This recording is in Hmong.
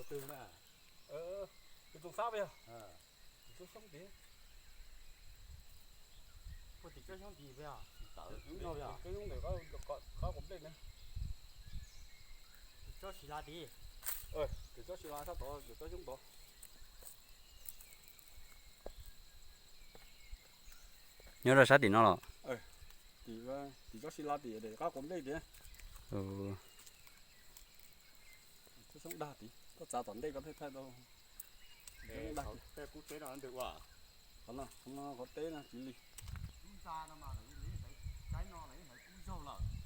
Twg na? Tus txoos xab yog. Tus tsob xyoob tid. Puag tim tsob xyoob tid puas yog? Tim tsob xyoob ntawm qab quav nplej na. Tim tsob si la tid. Tim tsob si la sab tod, tim tsob xyoob tod. Nyob rau sab tim no los? Tim tsob si la tim qab quav nplej tid. Tsob xyoob dag tid, koj txav tom ntej koj thiaj thaij tau. Qhov no, qhov teb no tsis li. Lub ntxa no mas lawv hlais kub zaug lawm.